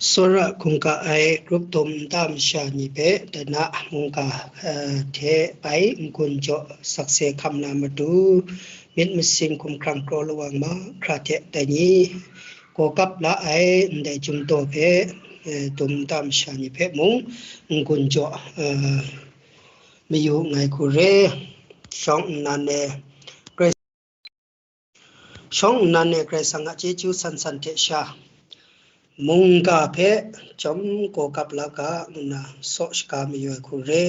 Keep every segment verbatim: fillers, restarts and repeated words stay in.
Tsawra hkungga ai grup dum nta masha ni hpe dana mungga, eh, hte bai n-gun jaw sakse hkam na matu, myit masin hkumhkrang kraw lawang mahkra hte dai ni gaw kap la ai ndai Chyum Daw hpe, eh, dum nta masha ni hpe mung n-gun jaw, eh, mayu nngai hku re. Shawng nnan e Karai, shawng nnan e Karai Kasang a chyeju san san hte sha, mungga hpe chyawm gaw kap la ga, ngu nna saw shaga mayu ai hku re.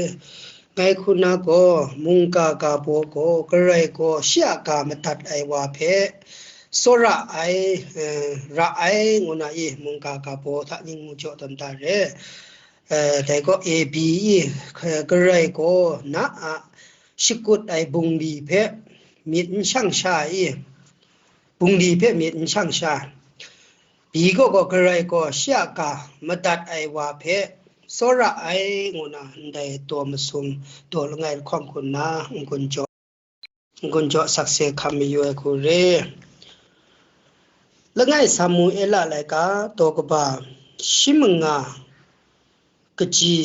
Ngai hku na gaw, mungga ga baw gaw, Karai gaw shi a ga madat ai wa hpe tsawra ai, eh, ra ai, ngu na i mungga ga baw hta ning mu jaw tawn da re. Eh, dai gaw A B i, eh, Karai gaw na a shakut ai bungli hpe myit n shang sha i, bungli hpe myit n shang sha. Bi gaw gaw Karai gaw shi a ga madat ai wa hpe tsawra ai, ngu na ndai daw masum daw langai lahkawng hku nna n-gun jaw, n-gun jaw sakse hkam mayu ai hku re. Langai Samuela laika daw kaba shi manga kaji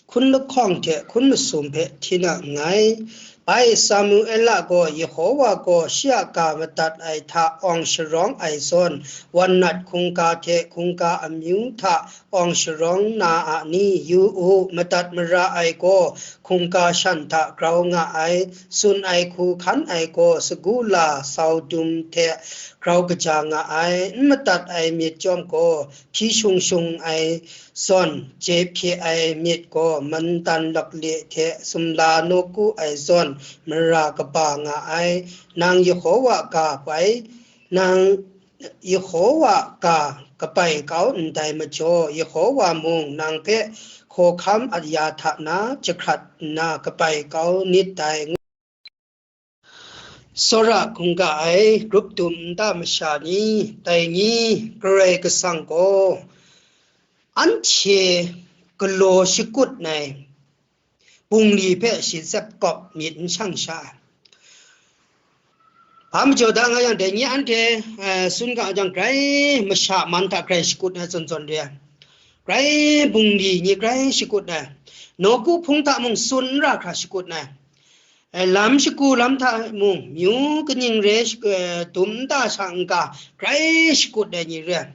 hkun lahkawng hte hkun masum hpe hti na nngai. Bai Samuela gaw Yehowa gaw shi a ga madat ai hta awng sharawng ai zawn, wan nat hkungga hte hkungga amyu hta awng sharawng na a ni? Yu u, madat mara ai gaw hkungga shan hta grau nga ai, tsun ai hku hkan ai gaw sagu la sau dum hte grau kaja nga ai, n madat ai myit chyawm gaw hpyi shung shung ai zawn, je hpye ai myit gaw mantan lakle hte sumla nawku ai zawn, mara kaba nga ai. Nang Yehowa ga bai, nang Yehowa ga kabai kau ndai majaw, Yehowa mung nang hpe hkawhkam aya hta na jahkrat nna kabai kau nit dai, ngu. Tsawra hkungga ai grup dum nta masha ni, dai ni Karai Kasang gaw anhte galaw shakut ai bungli hpe shi tsep kawp myit n shang sha ai. Hpa majaw da nga yang, dai ni anhte, eh, tsun ga jang, grai masha man hta grai shakut ai zawn zawn re ai. Grai bungli ni grai shakut ai. Nawku hpung hta mung tsun n ra hkra shakut ai. Eh, lam shagu lam hta mung, myu kaning re, eh, dum nta sha n-ga, grai shakut ai ni re ai.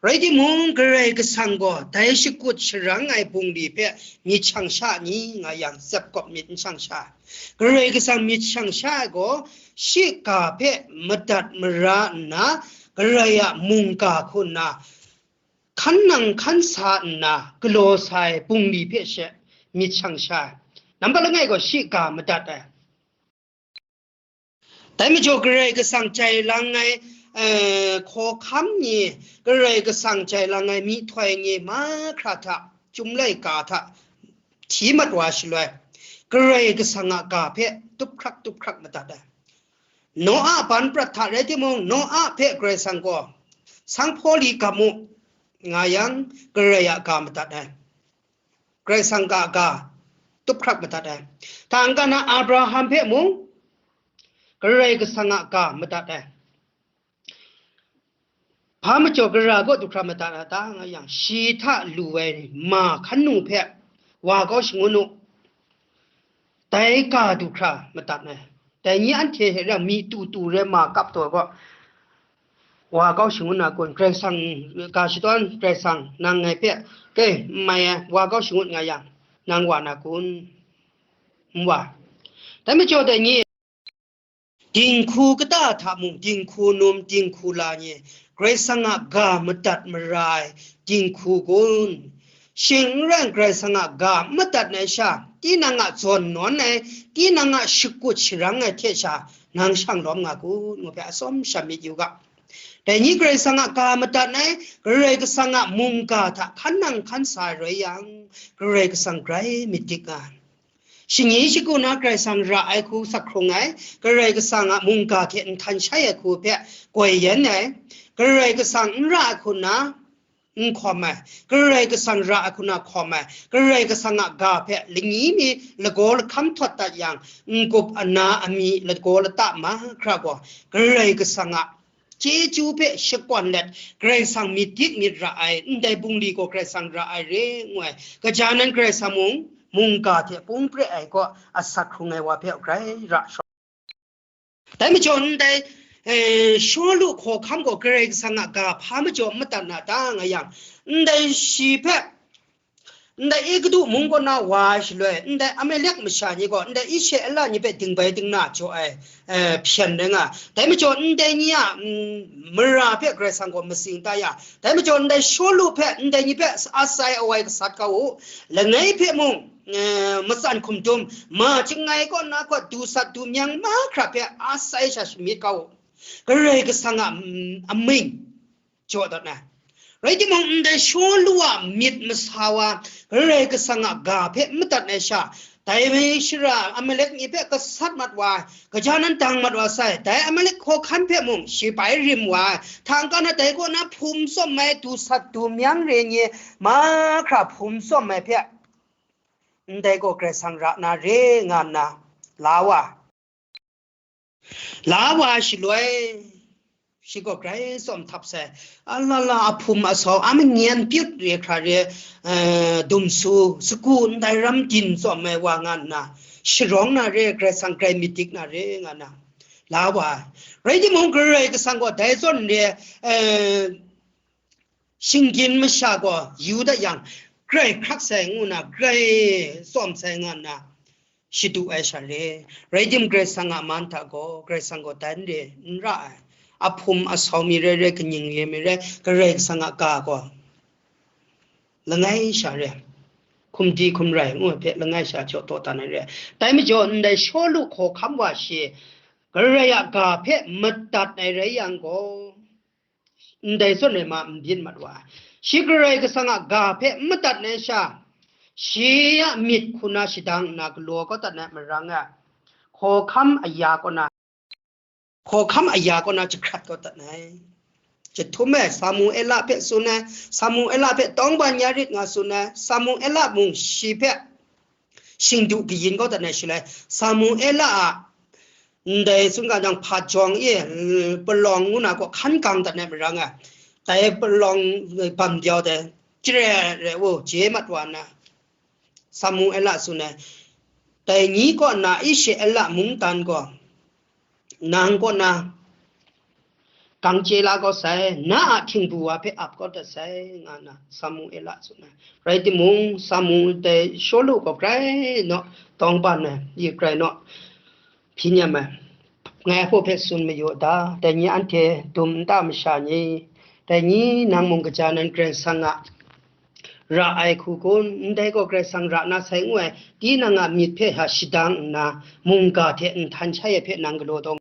Rai timung, Karai Kasang gaw dai shakut sharang ai bungli hpe myit shang sha ni nga yang, tsep kawp myit n shang sha ai. Karai Kasang myit shang sha ai gaw, shi ga hpe madat mara nna, Karai a mungga hku nna, hkan nang hkan sa nna galaw sa ai bungli hpe she myit shang sha ai. Nambat langai gaw shi ga madat ai. Dai majaw Karai Kasang jai lang ai, eh, hkawhkam ni, Karai Kasang jai lang ai myihtoi ni mahkra hta, Chyum laika hta hti mat wa shaloi, Karai Kasang a ga hpe tup hkrak tup hkrak madat ai. Noa ban prat hta rai timung, Noa hpe Karai Kasang gaw, "Sanghpaw li gam u," nga yang, Karai a ga madat ai. Karai Kasang ga, ga tup hkrak madat ai. Hta n-ga na Abraham hpe mung, Karai Kasang a ga madat ai. Hpa majaw gara kaw du hkra madat na ta nga yang, shi hta lu ai ma hkan nu hpe wa kau shangun u, dai ga du hkra madat ai. Dai ni anhte hte rau mi tu tu re ma kap taw gaw, wa kau shangun na kun, Karai Kasang ga shadawn, Karai Kasang nang ngai hpe, "Kai, n mai ai, wa kau shangun," nga yang, nang wa na kun? N wa. Dai majaw dai ni, dinghku kata hta mung, dinghku num, dinghku la ni, Karai Kasang a ga madat mara ai dinghku kun? Shing n rai, Karai Kasang a ga n madat ai sha, tinang a zawn nawn ai, tinang a shakut sharang ai hte sha, nang shang lawm nga kun? Ngu hpe atsawm sha myit yu ga. Dai ni Karai Kasang a ga madat ai, Karai Kasang a mungga hta hkan nang hkan sa ai rai yang, Karai Kasang grai myit dik nga ai. Shani shagu na Karai Kasang ra ai hku sak hkrung ai, Karai Kasang a mungga hte nhtan shai ai hku hpe koi yen ai, Karai Kasang n ra ai hku na n hkawm ai, Karai Kasang ra ai hku na hkawm ai, Karai Kasang a ga hpe lani mi lagaw lahkam htawt dat yang, n-gup ana ami lagaw lata mahkra gaw, Karai Kasang a chyeju hpe shakawn let, Karai Kasang myit dik myit ra ai, ndai bungli gaw Karai Kasang ra ai re ngu ai, kaja nan Karai Kasang mung mungga hte pung pre ai kaw asak hkrung ai wa hpe grai ra shawng. Dai majaw ndai, eh, Shawlu hkawhkam gaw Karai Kasang a ga hpa majaw madat na ta nga yang, ndai shi hpe, ndai Egutu mung kaw na wa ai shaloi, ndai Amalek masha ni gaw, ndai Israela ni hpe dingbai dingna jaw ai, eh, hpyen rai nga. Dai majaw ndai ni a, mm, mara hpe Karai Kasang gaw matsing ta ya. Dai majaw ndai Shawlu hpe, ndai ni hpe asai awai gasat kau u. Langai hpe mung, eh, matsan hkum dum, ma chyangai kaw na kaw du sat du myang mahkra hpe asai sha shamyit kau u. Karai Kasang a, mm, amying jaw dat na. Rai timung, ndai Shawlu a myit masa wa, Karai Kasang a ga hpe madat ai sha, dai shara Amalek ni hpe gasat mat wa, gaja nan dang mat wa sai, dai Amalek hkawhkam hpe mung shi bai rim wa, hta n-ga na dai kaw na hpum tsawm ai, du sat du myang re ni, mahkra hpum tsawm ai hpe, ndai gaw Karai Kasang ra na re nga nna, la wa. La wa shaloi, shi gaw grai tsawm htap sai, a la la, a hpum a sau, a manyan pyut re hkra re, eh, dumsu, sagu ndai ram din tsawm ai wa nga nna, sharawng na re, Karai Kasang grai myit dik na re nga nna, la wa ai. Rai timung, Karai Kasang gaw dai zawn re, eh, shinggyim masha gaw yu dat yang, grai hkrak sai ngu na, grai tsawm sai nga nna, shadu ai sha re. Rai tim, Karai Kasang a man hta gaw, Karai Kasang gaw dan re n ra ai. A hpum a sau mi rai rai, kaning re mi rai, Karai Kasang a ga gaw langai sha re. Hkum di hkum rai ngu ai hpe langai sha jaw taw dan ai re. Dai majaw, ndai Shawlu hkawhkam wa shi, Karai a ga hpe madat ai rai yang gaw, ndai zawn rai ma, n byin mat wa ai. Shi Karai Kasang a ga hpe n madat ai sha, shi a myit hku na shadang nna galaw kau dat ai marang e, hkawhkam aya kaw na, hkawhkam aya kaw na jahkrat kau dat ai. Jahtum e Samuela hpe tsun ai, Samuela hpe tawngban ya rit nga tsun ai, Samuela mung shi hpe shingdu kayin kau dat ai shaloi, Samuela a ndai tsun ga jang, hpa jawng e, palawng ngu na gaw hkan gang dat ai marang e, dai palawng bam byau dai, jare re u, je mat wa na, Samuela tsun ai, dai ni kaw na Israela mungdan gaw, nang kaw na, gang chye la kau sai, na a htingbu wa hpe ap kau dat sai, nga na Samuela tsun ai. Rai timung, Samu dai Shawlu gaw grai naw tawngban ai, yi grai naw hpyi nyam ai. Ngai hpaw hpe tsun mayu da, dai ni anhte dum nta masha ni, dai ni nang mung kaja nan Karai Kasang a ra ai hku kun, ndai gaw Karai Kasang ra na sai ngu ai, tinang a myit hpe hta shadang nna, mungga hte nhtan shai ai hpe nang galaw taw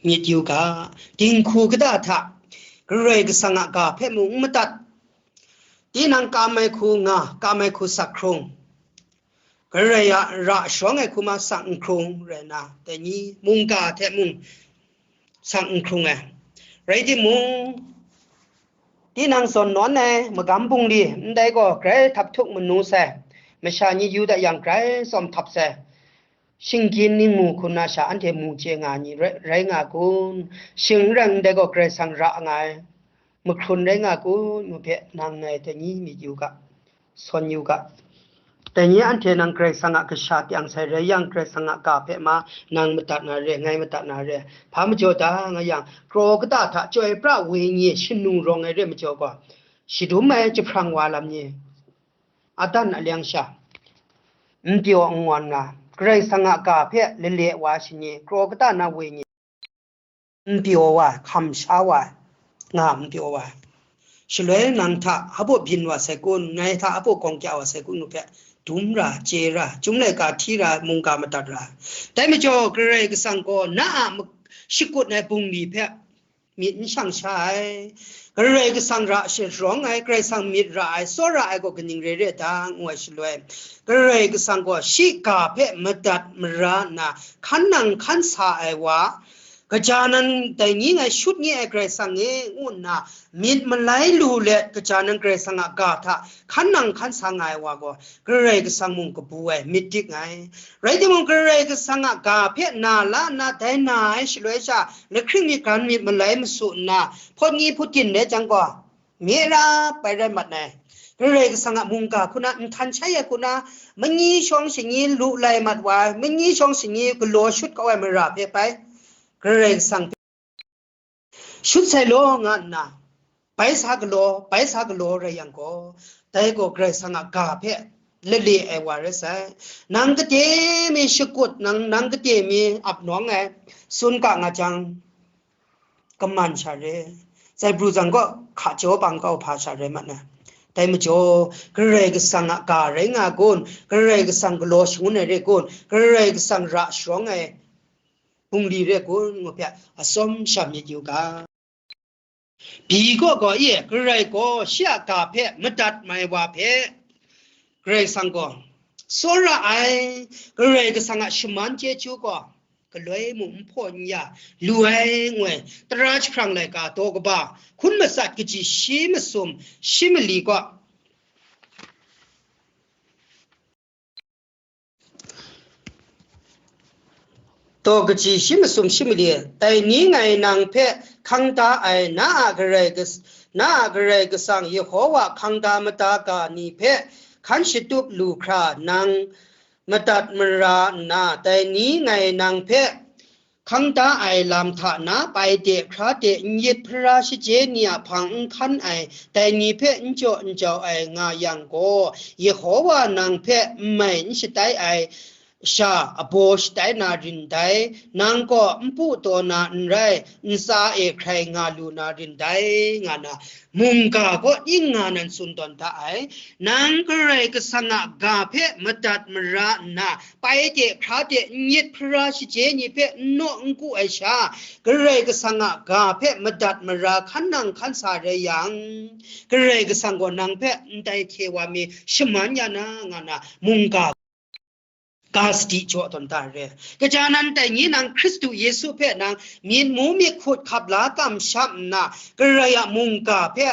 myit yu ga, dinghku kata hta Karai Kasang a ga hpe mung n madat, tinang kam ai hku nga, kam ai hku sak hkrung, Karai a ra sharawng ai hku ma sak n hkrung rai na, dai ni mungga hte mung sak n hkrung ai. Rai timung, tinang zawn nawn ai magam bungli, ndai gaw grai htap htuk manu sai, masha ni yu dat yang grai tsawm htap sai, shinggyim ningmu hku na sha anhte mu chye nga ni rai, rai nga kun? Shing n rai, ndai gaw Karai Kasang ra nga ai mahkrun rai nga kun? Ngu hpe nang ngai dai ni myit yu ga, sawn yu ga. Dai ni anhte nang Karai Kasang a kasha tyang sai rai yang, Karai Kasang a ga hpe ma nang madat na re, ngai madat na re. Hpa majaw da nga yang, kraw kata hta chyoi pra wenyi shanu rawng ai re majaw gaw, shadum ai jahprang wa lam ni, adan aleng sha, n pyaw n ngawn nga, Karai Kasang a ga hpe lale wa shani, kraw kata na wenyi, n pyaw wa, hkam sha wa, nga n pyaw wa. Shaloi nang hta hpa byin wa sai kun, ngai hta hpa gawng kya wa sai kun ngu hpe, dum ra, chye ra, chyum laika hti ra, mungga madat ra. Dai majaw, Karai Kasang gaw na a ma-, shakut ai bungli hpe myit n shang sha ai. Karai Kasang ra sharawng ai, Karai Kasang myit ra ai, tsawra ai gaw kaning re re ta, ngu ai shaloi, Karai Kasang gaw shi ga hpe madat mara nna, hkan nang hkan sa ai wa, Kaja nan dai ni ngai shut nye ai Karai Kasang e, ngu nna myit malai lu let, kaja nan Karai Kasang a ga hta hkan nang hkan sa nga ai wa gaw, Karai Kasang mung kabu ai, myit dik ai. Rai timung, Karai Kasang a ga hpe na la nna, dai na ai shaloi sha, lahkring myit hkan myit malai masu nna, hpawt ni hput yin rai jang gaw, mye ra bai rai mat ai. Karai Kasang a mungga hku na, nhtan shai ai hku na, manyi shawng shanyi lu lai mat wa ai, manyi shawng shanyi galaw shut kau ai mara hpe bai, Karai Kasang hpe shut sai law nga nna, bai sa galaw, bai sa galaw rai yang gaw, dai gaw Karai Kasang a ga hpe lale ai wa rai sai. Nang kade mi shakut, nang, nang kade mi ap nawng ai, tsun ga nga jang, kaman sha re, zaibru zang gaw hka jaw bang kau hpa sha rai mat na. Dai majaw, Karai Kasang a ga rai nga kun, Karai Kasang galaw shangun ai re kun, Karai Kasang ra sharawng ai bungli re kun, ngu hpe atsawm sha myit yu ga. Pyi kaw gaw, e, Karai gaw shi a ga hpe madat mai wa hpe, Karai Kasang gaw tsawra ai, Karai Kasang a shaman chyeju gaw galoi mung n hpaw n ya lu ai, ngu ai, tara jahprang laika daw kaba hkun matsat kaji shi masum shi mali gaw, daw kaji shi masum shi mali, dai ni ngai nang hpe hkang da ai, na a Karai Kas-, na a Karai Kasang Yehowa hkang da mada ga ni hpe hkan shatup lu hkra, nang madat mara nna, dai ni ngai nang hpe hkang da ai lam hta na, pai de, hkra de, n yit hpara shachye ni a hpang n hkan ai, dai ni hpe n jaw n jau ai nga yang gaw, Yehowa nang hpe n mai n shatai ai sha, abaw shatai na rin dai, nang gaw npu taw na n rai, ntsa e hkrai nga lu na rin dai, nga na, mungga kaw ning nga nan tsun tawn da ai. Nang Karai Kasang a ga hpe madat mara nna, pai de, hkra de, n yit hpara shachye ni hpe n naw n ku ai sha, Karai Kasang a ga hpe madat mara hkan nang hkan sa rai yang, Karai Kasang gaw nang hpe ndai hte wa mi shaman ya na, nga na, mungga ga sadi jaw tawn da re. Kaja nan dai ni nang Hkristu Yesu hpe nang myit mu myit hkut hkap la kamsham nna, Karai a mungga hpe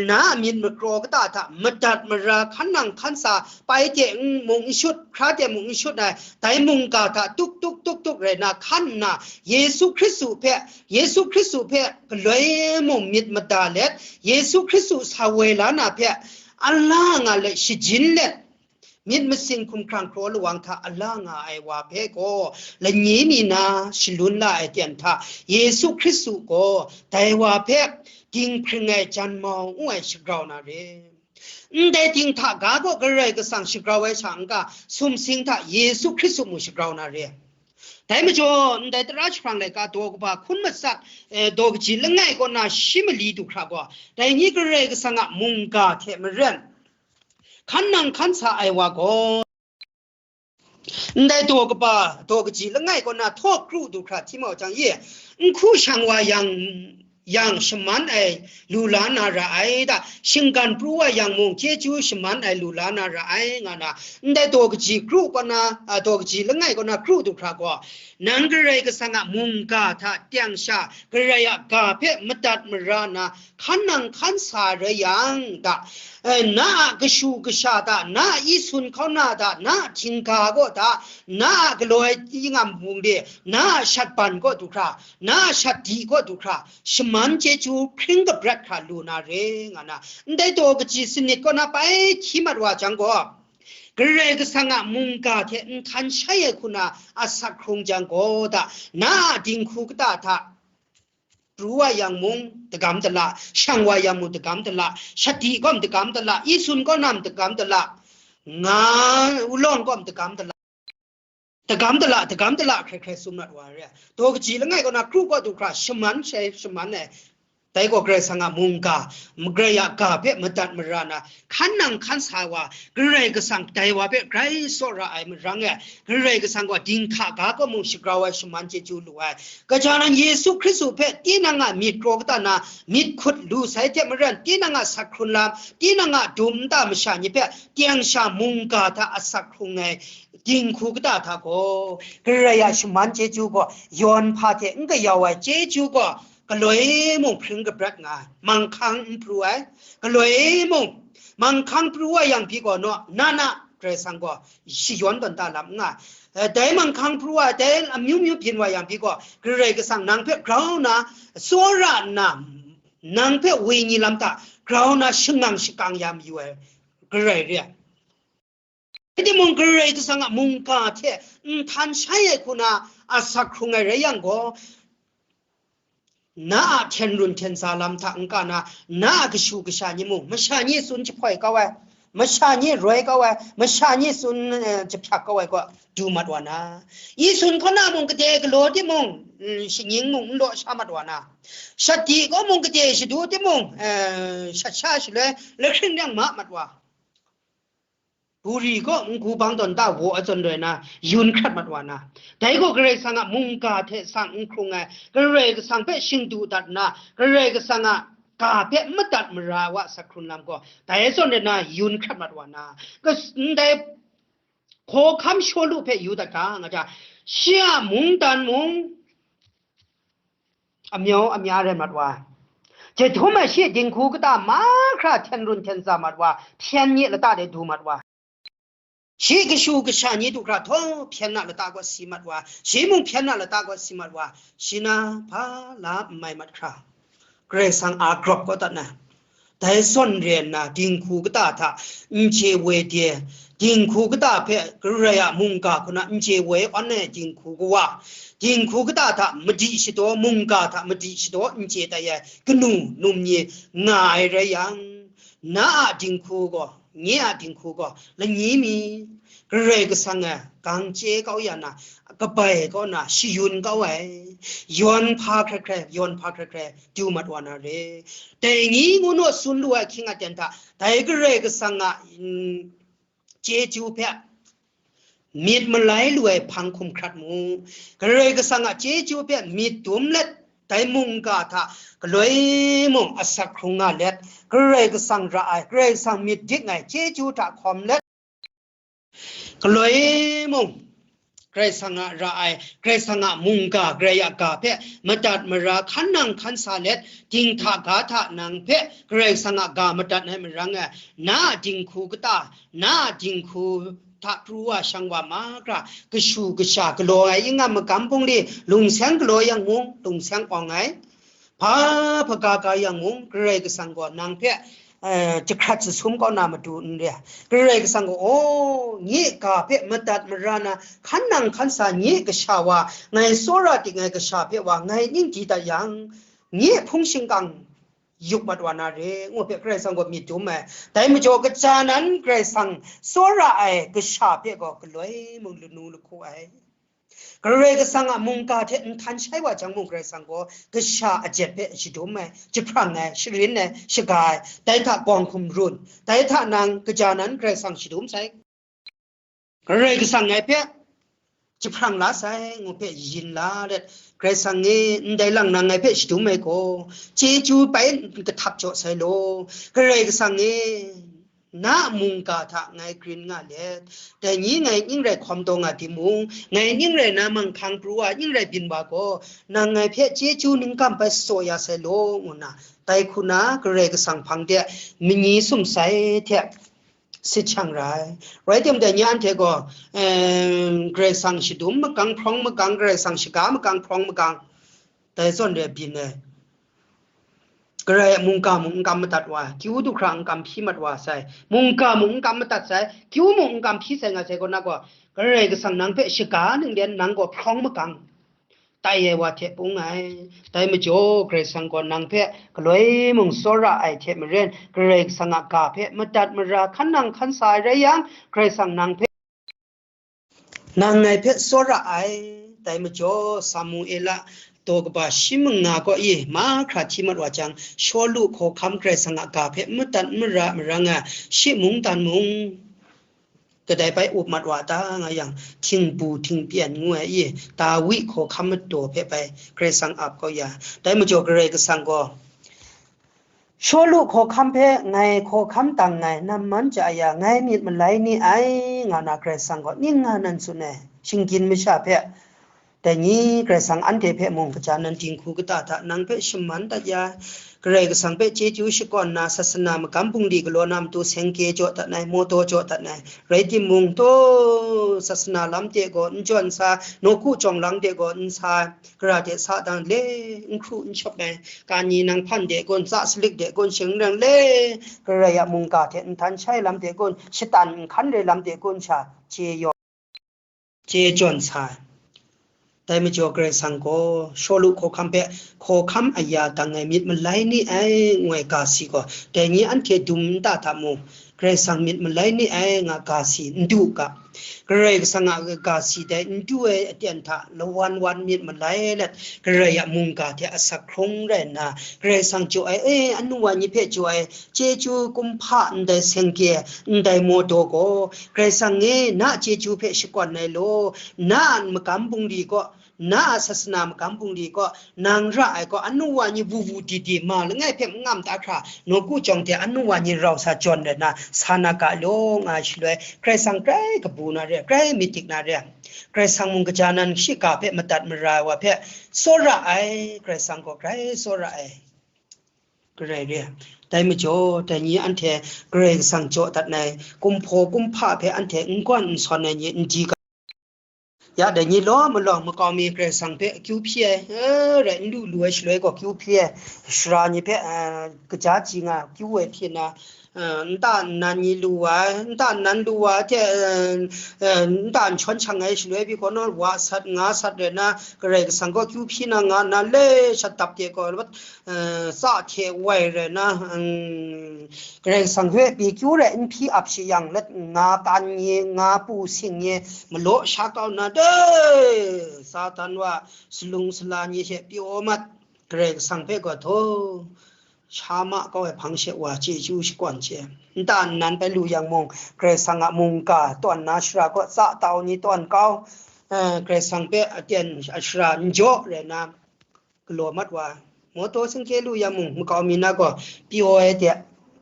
na a myit makraw kata hta madat mara hkan nang hkan sa, pai de n mung n shut, hkra de mung n shut ai, dai mungga hta tuk tuk tuk tuk rai na hkan nna, Yesu Hkristu hpe, Yesu Hkristu hpe galoi mung myit mada let, Yesu Hkristu sa woi la na hpe ala nga let, shajin let, myit masin hkumhkrang hkraw lawang hta ala nga ai wa hpe gaw, lani mi na shalun la ai ten hta, Yesu Hkristu gaw dai wa hpe dinghpring ai janmau ngu ai shagrau na re. Ndai dinghta ga gaw Karai Kasang shagrau ai sha n-ga, sumsing hta Yesu Hkristu mung shagrau na re. Dai majaw, ndai tara jahprang laika daw kaba hkun matsat, eh, daw kaji langai kaw na shi mali du hkra gaw, dai ni Karai Kasang a mungga hte maren, hkan nang hkan sa ai wa gaw, ndai daw kaba, daw kaji langai kaw na htaw kru du hkra hti mau jang, ye, n hku shang wa yang, yang shaman ai lu la na ra ai da, shinggan pru wa yang mung chyeju shaman ai lu la na ra ai, nga na, ndai daw kaji kru kaw na, a, daw kaji langai kaw na kru du hkra gaw, nang Karai Kasang a mungga hta teng sha, Karai a ga hpe madat mara na, hkan nang hkan sa rai yang da, eh, na a kashu kasha hta, na a isun hkauna hta, na a htingga kaw hta, na a galaw ai ingam bungli, na a shatban kaw du hkra, na a shatdi kaw du hkra, shaman chyeju hpring kabrat hkra lu na re, nga na, ndai daw kaji sanit kaw na pai hti mat wa jang gaw, Karai Kasang a mungga hte nhtan shai ai hku na asak hkrung jang gaw da, na a dinghku kata hta, pru wa yang mung, dagam dala, shang wa yang mung, dagam dala, shati gaw mung, dagam dala, isun gaw na mung, dagam dala, nga, ulawng gaw mung, dagam dala, dagam dala, dagam dala, hkrai hkrai tsun mat wa re. Daw kaji langai kaw na, kru kaw du hkra, shaman shai, shaman ai, Dai gaw Karai Kasang a mungga, Karai a ga hpe madat mara na, hkan nang hkan sa ai wa, Karai Kasang dai wa hpe grai tsawra ai marang e, Karai Kasang gaw dinghta ga kaw mung shagrau ai shaman chyeju lu ai. Kaja nan Yesu Hkristu hpe tinang a myit kraw kata na, myit hkut lu sai hte maren, tinang a sak hkrun lam, tinang a dum nta masha ni hpe teng sha mungga hta asak hkrung ai dinghku kata hta gaw, Karai a shaman chyeju gaw yawn hpa hte n kayau ai chyeju gaw, galoi mung hpring kabrat nga ai, manghkang n pru ai, galoi mung manghkang pru ai yang pyi gaw naw, na na Karai Kasang gaw shayawn tawn ta lam n nga ai. Eh, dai manghkang pru ai, dai amyu myu byin wa yang pyi gaw, Karai Kasang nang hpe grau na, tsawra nna, nang hpe wenyi lam hta grau na shangang shakang ya mayu ai, Karai re ai. Rai timung, Karai Kasang a mungga hte nhtan shai ai hku na asak hkrung ai rai yang gaw, na a hten run hten sa lam hta n-ga na, na a kashu kasha ni mung, masha ni tsun jahpoi kau ai, masha ni roi kau ai, masha ni tsun, eh, jahpyak kau ai gaw du mat wa na, i sun kaw na mung gade galaw timung, mm, shanying mung n law sha mat wa na, shadi kaw mung gade shadu timung, eh, shat sha shaloi lahkring ring ma mat wa. Buri kaw n-gu bang tawn ta waw ai zawn rai na, yun hkrat mat wa na. Dai gaw Karai Kasang a mungga hte sang n hkrung ai, Karai Kasang hpe shingdu dat nna, Karai Kasang a ga hpe madat mara ai wa sak hkrun lam gaw, dai zawn rai na, yun hkrat mat wa na. Kas-, ndai hkawhkam Shawlu hpe yu dat ga, nga ja, shi a mungdan mung, amyau amya rai mat wa, jahtum ai shi dinghku kata mahkra hten run hten sa mat wa, hpyen nye lata de du mat wa, shi kashu kasha ni du hkra htaw hpyen na lata gaw si mat wa, shi mung hpyen na lata gaw si mat wa, shi na hpa la n mai mat hkra, Karai Kasang a grawp kau dat na. Dai zawn re nna, dinghku kata hta n chye woi de, dinghku kata hpe Karai a mungga hku na n chye woi awn ai dinghku kawa, dinghku kata hta madi shadaw, mungga hta madi shadaw n chye tai ai kanu num ni nga ai rai yang, na a dinghku gaw, nye a dinghku gaw, lani mi Karai Kasang e gang chye kau ya na, kabai kau na, shayun kau ai, yawn hpa hkrai hkrai, yawn hpa hkrai hkrai, du mat wa na re. Dai ni ngu naw tsun lu ai hkying aten hta, dai Karai Kasang a, mm, chyeju hpe myit malai lu ai hpang hkum hkrat mu. Karai Kasang a chyeju hpe myit dum let, dai mungga hta galoi mung asak hkrung nga let, Karai Kasang ra ai, Karai Kasang myit dik ai chyeju hta hkawm let, galoi mung Karai Kasang a ra ai, Karai Kasang a mungga, Karai a ga hpe madat mara hkan nang hkan sa let, dinghta ga hta nang hpe Karai Kasang a ga madat ai marang e, na a dinghku kata, na a dinghku hta pru wa shang wa mahkra, kashu kasha galaw ai, yingham magam bungli, lungseng galaw yang mung, lungseng awng ai, hpa hpaga ga yang mung, Karai Kasang gaw nang hpe, eh, jahkrat jasum kau na matu n re ai. Karai Kasang gaw, "Aw, nye ga hpe madat mara na, hkan nang hkan sa nye kasha wa, ngai tsawra dik ngai kasha hpe wa, ngai ning di dat yang, nye hpung shingkang yup mat wa na re," ngu hpe Karai Kasang gaw myit dum ai. Dai majaw, kaja nan Karai Kasang tsawra ai kasha hpe gaw galoi mung lanu lahku ai. Karai Kasang a mungga hte nhtan shai wa jang mung, Karai Kasang gaw kasha ajet hpe shadum ai, jahprang ai, sharin ai, shaga ai, dai hta gawng hkum run, dai hta nang kaja nan Karai Kasang shadum sai. Karai Kasang ngai hpe jahprang la sai, ngu hpe yin la let, Karai Kasang e, ndai lang nang ngai hpe shadum ai gaw, chyeju bai n kahtap jaw sai law, Karai Kasang e, na a mungga hta ngai grin nga let, dai ni ngai ning rai hkawm taw nga timung, ngai ning rai na manghkang pru wa ning rai byin wa gaw, nang ngai hpe chyeju ningkam bai tsaw ya sai law, ngu nna, dai hku na Karai Kasang hpang de mani sumsai hte sit shang ra ai. Rai timung, dai ni anhte gaw, em, Karai Kasang shadum magang hprawng magang, Karai Kasang shaga magang hprawng magang, dai zawn re byin ai. Karai mungga mung n kam madat wa, kyu du hkra n kam hpyi mat wa sai, mungga mung n kam madat sai, kyu mung n kam hpyi sai nga sai gaw, na gaw, Karai Kasang nang hpe shaga ninglen nang gaw hprawng magang tai ai wa hte pung ai. Dai majaw, Karai Kasang gaw nang hpe galoi mung tsawra ai hte maren, Karai Kasang a ga hpe madat mara hkan nang hkan sa ai rai yang, Karai Kasang nang hpe nang ngai hpe tsawra ai. Dai majaw, Samuela daw kaba shi manga kaw i mahkra hti mat wa jang, Shawlu hkawhkam Karai Kasang a ga hpe madat mara marang ai, shi mungdan mung kadai bai up mat wa ta nga yang, htingbu htingpyen ngu ai i, Dawi hkawhkam madaw hpe bai Karai Kasang ap kau ya. Dai majaw Karai Kasang gaw, Shawlu hkawhkam hpe ngai hkawhkam dang ngai, namman ja ya, ngai myit malai ni ai, nga na Karai Kasang gaw ning nga nan tsun ai, shinggyim masha hpe, dai ni Karai Kasang anhte hpe mung kaja nan dinghku kata hta nang hpe shaman dat ya, Karai Kasang hpe chyeju shakawn na, sasana magam bungli galaw na matu sengke jaw dat nai, mawtaw jaw dat nai, rai timung, taw sasana lam de gaw n jawn sa, nawku jawng lang de gaw n sa, gara de sa dang le, n hkru n shawp ai, kani nang hpan de kun, tsa salik de kun, shing reng le, Karai a mungga hte nhtan shai lam de kun, shatan nhkan re lam de kun sha, chye yaw, chye jawn sa ai. Dai majaw Karai Kasang gaw, Shawlu hkawhkam hpe hkawhkam aya dang ai myit malai ni ai, ngu ai ga si gaw, dai ni anhte dum nta hta mung, Karai Kasang myit malai ni ai, nga ga si n du u ga. Karai Kasang a ga si dai n du ai aten hta lawan wan myit malai let, Karai a mungga hte asak hkrung rai nna, Karai Kasang jaw ai, e, anu wa ni hpe jaw ai, chyeju kumhpa ndai sengke, ndai mawtaw gaw, Karai Kasang e, na chyeju hpe shakawn ai law, na a magam bungli kaw, na a sasana magam bungli kaw, nang ra ai gaw, anu wa ni wu wu di di ma langai hpe mangam ta hkra, nawku jawng hte anu wa ni rau sa jawn rai nna, sa na ga law, nga ai shaloi, Karai Kasang grai kabu na re, grai myit dik na re. Karai Kasang mung kaja nan shiga hpe madat mara ai wa hpe tsawra ai, Karai Kasang gaw grai tsawra ai. Karai re. Dai majaw, dai ni anhte Karai Kasang jaw dat ai, kumhpaw kumhpa hpe anhte n gawn n sawn ai ni n di ga. Ya, dai ni law malawng makau mi Karai Kasang hpe akyu hpyi ai, eh, rai n lu lu ai shaloi gaw akyu hpyi ai, sara ni hpe, eh, kaja ji nga akyu ai hpyi na, eh, nta nnan ni lu wa ai, nta nnan lu wa ai hte, eh, eh, nta nshawng shang ai shaloi pyi gaw, naw wa sat, nga sat rai na, Karai Kasang gaw akyu hpyi na nga nna le shat dap de gaw, eh, tsa hte wai rai na, mm, Karai Kasang hpe pyi kyu rai n hpyi ap shi yang, let nga kan nye, nga pu sing nye, malaw sha kau na de, Satan wa salung sala nye hte pyaw mat, Karai Kasang hpe gaw htaw sha ma kau ai hpang she wa chyeju shakawn che. Nta nnan bai lu yang mung, Karai Kasang a mungga tawn na shara kaw tsa tau ni tawn kau, eh, Karai Kasang hpe aten ashara n jaw rai na, galaw mat wa, mawtaw singkye lu yang mung, makau mi na gaw pyaw ai de,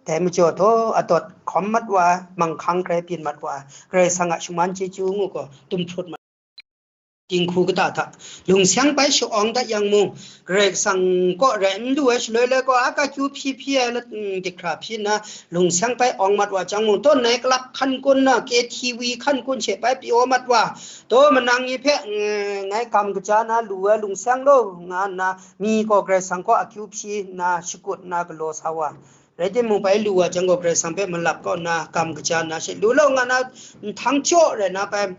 dai majaw htaw adawt hkawm mat wa, manghkang grai byin mat wa, Karai Kasang a shaman chyeju ngu gaw tum hprut mat. Dinghku kata hta, lungseng bai sha-awng dat yang mung, Karai Kasang kaw rai n lu ai shaloi le gaw, a ka kyu hpyi hpyi ai lat, mm, dik hkra hpyi nna, lungseng bai awng mat wa jang mung, tawn nai kalap hkan kun na, K T V hkan kun she bai pyaw mat wa, taw manang ni hpe, mm, ngai gam kaja na lu ai lungseng law, nga nna, mi gaw Karai Kasang kaw akyu hpyi nna, shakut nna galaw sa wa. Rai timung, bai lu wa jang gaw, Karai Kasang hpe malap kau nna, gam kaja nna she, lu law nga na, nhtang jaw rai na bai,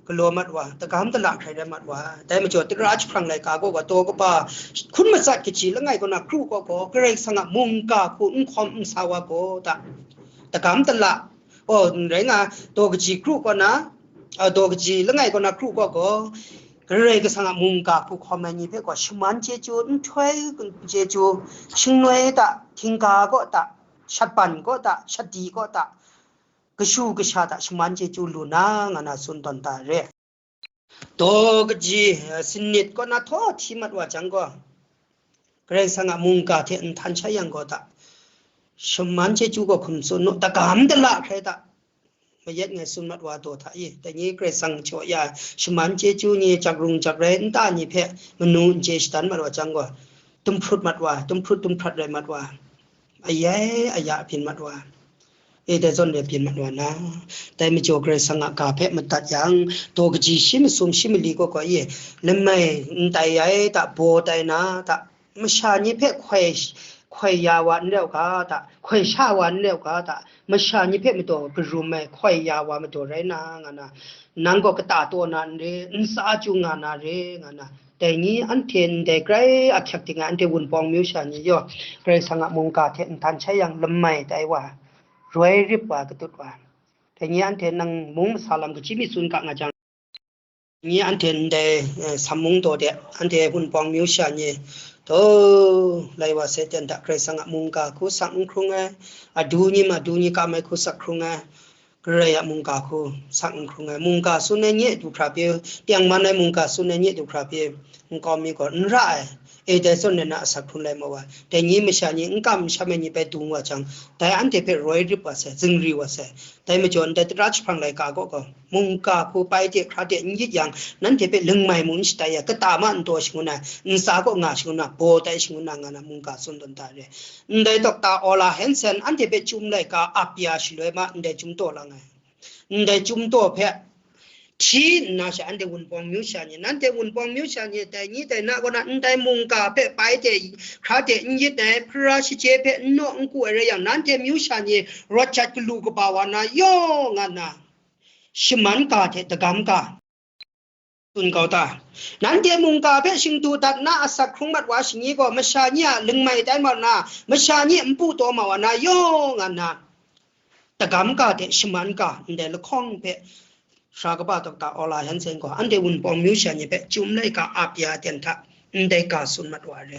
galaw mat wa, dagam dala hkrai rai mat wa. Dai majaw, tara jahprang laika gaw, gaw daw kaba, hkun matsat kaji langai kaw na kru gaw gaw, Karai Kasang a mungga hku n hkawm n sa wa gaw ta, dagam dala, oh, rai nga, daw kaji kru kaw na, ah, daw kaji langai kaw na kru gaw gaw, Karai Kasang a mungga hku hkawm ai ni hpe gaw, shaman chyeju, nhtoi chyeju, shingnoi ta, htingga kaw ta, shatban kaw ta, shadi kaw ta, kashu kasha hta shaman chyeju lu na, nga na tsun tawn ta re. Daw kaji, eh, sanit kaw na htaw hti mat wa jang gaw, Karai Kasang a mungga hte nhtan shai yang gaw ta, shaman chyeju gaw hkum tsun nu, dagam dala hkrai ta, mayat ngai tsun mat wa daw hta i, dai ni Karai Kasang jaw ya, shaman chyeju ni, jak rung jak rai nta ni hpe manu n chye shadan mat wa jang gaw, tumhprut mat wa, tumhprut tumhprat rai mat wa, ayai aya byin mat wa, e dai zawn rai byin mat wa na, dai majaw Karai Kasang a ga hpe madat yang, daw kaji shi masum shi mali gaw gaw e, lanmai n tai ai ta, baw tai na ta, masha ni hpe hkoi, hkoi ya wa n rau ga ta, hkoi sha wa n rau ga ta, masha ni hpe madaw karum ai hkoi ya wa madaw rai na, nga na, nang gaw kata taw na n re, n tsa chyu nga na re, nga na, dai ni anhte ndai grai ahkyak ting ai, anhte Wunpawng myu sha ni yaw, Karai Kasang a mungga hte nhtan shai yang, lanmai tai wa, roi rip wa, katut wa, dai ni anhte nang mung masa lam kaji mi tsun ga nga jang, Ni anhte ndai, eh, Sam mung taw de, anhte Wunpawng myu sha ni, taw, lai wa se ten hta Karai Kasang a mungga hku sak n hkrung ai, adu ni ma du ni kam ai hku sak hkrung ai, Karai a mungga hku sak n hkrung ai, mungga tsun ai nye du hkra pyi, tengman ai mungga tsun ai nye du hkra pyi, nkau mi gaw n ra ai, e dai zawn rai na a sak hkrung lai ma wa, dai ni masha ni n kam n sham ai ni bai dung wa jang, dai anhte hpe roi rip wa sai, zingri wa sai, dai majaw ndai tara jahprang laika kaw gaw, mungga hku pai de hkra de n yit yang, nanhte hpe lingmai mung n shatai ya, kata ma n taw shangun ai, ntsa kaw nga shangun na, baw tai shangun na nga na mungga tsun tawn da re. Ndai Dokta Ola Hansen anhte hpe chyum laika ap ya shaloi ma, ndai chyum taw lang ai. Ndai chyum taw hpe hti nna sha anhte Wunpawng myu sha ni, nanhte Wunpawng myu sha ni, dai ni dai na kaw na, ndai mungga hpe pai de hkra de n yit ai, hpara shaje hpe n naw n ku ai rai yang, nanhte myu sha ni rawt jat galu kaba wa na yaw nga nna, shaman ga hte dagam ga tsun kau ta. Nanhte mungga hpe shingdu dat na asak hkrung mat wa shani gaw, masha ni a lingmai tai ma na, masha ni npu taw ma wa na yaw nga nna, dagam ga hte shaman ga ndai lahkawng hpe, Sara kaba Dokta Ola Hansen gaw, anhte Wunpawng myu sha ni hpe chyum laika ap ya ten hta, ndai ga tsun mat wa re.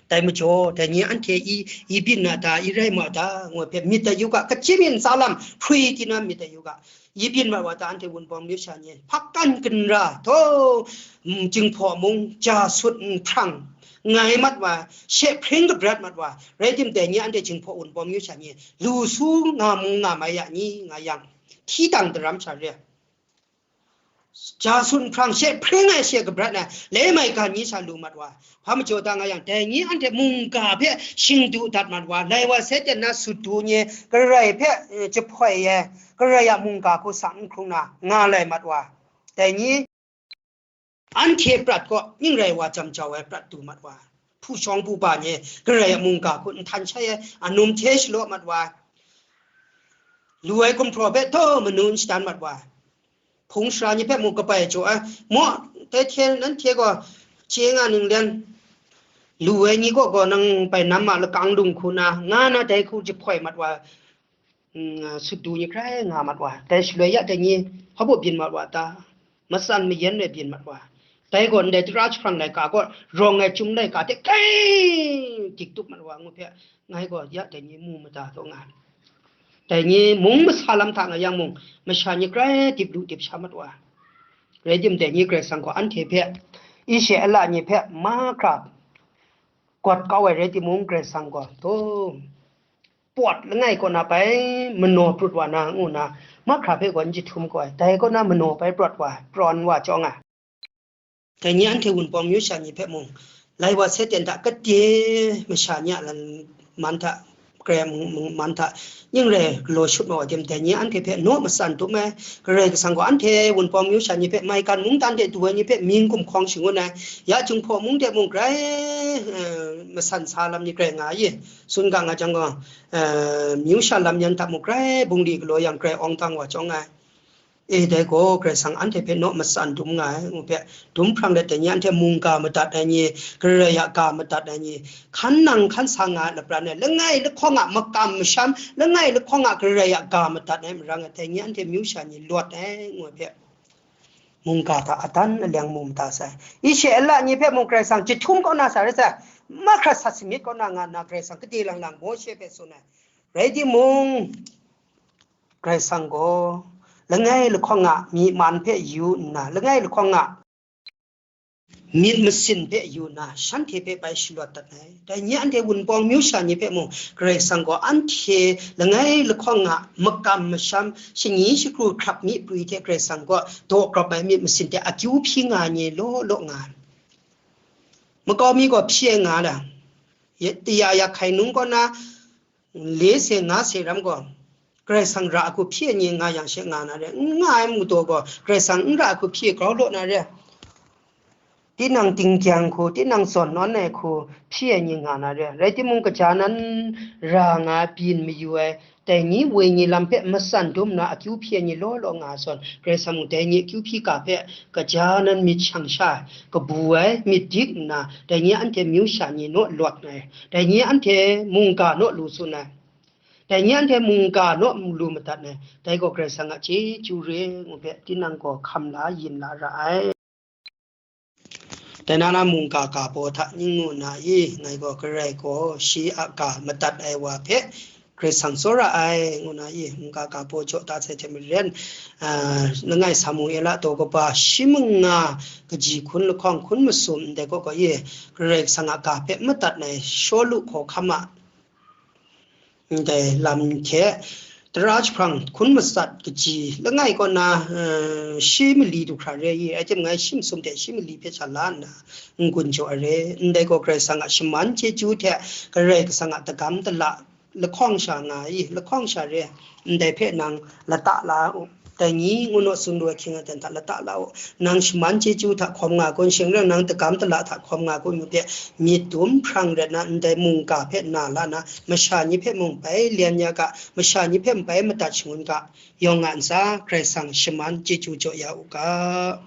Dai majaw, dai ni anhte i, i byin na ta, i rai ma ta, ngu hpe myit dat yu ga, kachyi myin tsa lam, hpri tinang myit dat yu ga, i byin mat wa ta, anhte Wunpawng myu sha ni, hpakan ginra, taw, mm, Jinghpaw mung, ja sut nhprang, ngai mat wa, she hpring kabrat mat wa, rai tim dai ni anhte Jinghpaw Wunpawng myu sha ni, lu su nga mung nga mai ya ni, nga yang, hti dang daram sha re. Ja sut nhprang she hpring ai she kabrat ai, le mai ga ni sha lu mat wa. Hpa majaw da nga yang, dai ni anhte mungga hpe shingdu dat mat wa, lai wa sai ten na sut du ni, Karai hpe, eh, jahpoi ai, Karai a mungga hku sak n hkrung na, nga lai mat wa. Dai ni, anhte prat gaw ning rai wa jam jau ai prat du mat wa, hpu shawng hpu ba ni, Karai a mungga hku nhtan shai ai, anum hte shalaw mat wa, lu ai gumhpraw hpe taw manu n shadan mat wa, hpung sara ni hpe mung kabai jaw ai, maw, dai hte nanhte gaw chye nga ninglen, lu ai ni kaw gaw nang bai nam a lakang lung hku na, nga na dai hku jahpoi mat wa, mm, sut du ni hkrai nga mat wa, dai shaloi ya dai ni hpa baw byin mat wa ta, matsan mayan rai byin mat wa, dai gaw ndai tara jahprang laika gaw rawng ai chyum laika hte kai dik tup mat wa ngu hpe, ngai gaw ya dai ni mu mada taw nga. Dai ni mung masa lam hta nga yang mung, masha ni hkrai dip lu dip sha mat wa. Rai tim dai ni Karai Kasang gaw anhte hpe, i she a la ni hpe mahkra gawt kau ai rai timung, Karai Kasang gaw, taw, pawt langai kaw na bai manaw prut wa na, ngu na, mahkra hpe gaw n jahtum kau ai, dai kaw na manaw bai prawt wa, prawn wa chyawng a. Dai ni anhte Wunpawng myu sha ni hpe mung, lai wa sai ten hta, kade masha ni a lan man hta, Karai a mung, mung man hta, ning rai galaw shut ma wa tim, dai ni anhte hpe naw matsan dum ai, Karai Kasang gaw anhte Wunpawng myu sha ni hpe maigan mungdan de du ai ni hpe mying gumhkawng shangun ai, ya Jinghpaw mung de mung grai, eh, masan sa lam ni grai nga ai, tsun ga nga jang gaw, eh, myu sha lam yan hta mung grai bungli galaw yang grai awng dang wa chyawng ai. E, dai gaw Karai Kasang anhte hpe naw matsan dum nga ai, ngu hpe, dum hprang let dai ni anhte mungga madat ai ni, Karai a ga madat ai ni, hkan nang hkan sa nga ai lapran e, langai lahkawng a makam masham, langai lahkawng a Karai a ga madat ai marang e, dai ni anhte myu sha ni lawt ai, ngu hpe, mungga hta adan aleng mu mada sai. I she a la ni hpe mung Karai Kasang jahtum kau na sa rai sai, mahkra sat samit kau na nga nna Karai Kasang gade lang lang Mawshe hpe tsun ai. Rai timung, Karai Kasang gaw langai lahkawng a myi man hpe yu nna, langai lahkawng a myit masin hpe yu nna, shanhte hpe bai shalawt dat ai. Dai ni anhte Wunpawng myu sha ni hpe mung, Karai Kasang gaw anhte langai lahkawng a makam masham, shani shakru hkrap mi prwi hte Karai Kasang gaw daw grap ai myit masin hte akyu hpyi nga ai ni law law nga ai. Makau mi gaw hpyi ai nga la, ya, ya, ya hkai nung kaw na, le se nga se ram gaw, Karai Kasang ra ahku hpyi ai ni nga yang she nga na re, n nga ai mu taw gaw, Karai Kasang n ra ahku hpyi grau law na re. Tinang tingkyang hku, tinang zawn nawn ai hku hpyi ai ni nga na re. Rai timung, kaja nan ra nga ai byin mayu ai, dai ni woi ni lam hpe matsan dum nna akyu hpyi ai ni law law nga ai zawn, Karai Kasang mung dai ni akyu hpyi ga hpe kaja nan myit shang sha ai, kabu ai, myit dik nna, dai ni anhte myu sha ni naw lawt ai, dai ni anhte mungga naw lu tsun ai, dai ni anhte mungga naw lu madat ai, dai gaw Karai Kasang a chyeju re ngu hpe, tinang gaw hkam la yin la ra ai. Dai na na mungga ga baw hta ning ngu na i, ngai gaw Karai gaw shi a ga madat ai wa hpe Karai Kasang tsawra ai, ngu na i, mungga ga baw jaw dat sai hte maren, ah, langai Samuela daw kaba shi manga kaji hkun lahkawng hkun masum ndai kaw kaw i, Karai Kasang a ga hpe madat ai Shawlu hkawhkam a ndai lam hte, tara jahprang hkun matsat kaji langai kaw na, eh, shi mali du hkra re i, aten ngai shi masum hte shi mali hpe sha la nna n-gun jaw ai re. Ndai gaw Karai Kasang a shaman chyeju hte Karai Kasang a dagam dala lahkawng sha nga i, lahkawng sha re. Ndai hpe nang lata la u. Dai ni ngu naw tsun lu ai hkying aten hta lata la u. Nang shaman chyeju hta hkawm nga kun, shing rai nang dagam dala hta hkawm nga kun ngu hte, myit dum hprang ret na ndai mungga hpe na la na, masha ni hpe mung bai lyan ya ga, masha ni hpe bai madat shangun ga, yawng nga ntsa, Karai Kasang shaman chyeju jaw ya u ga.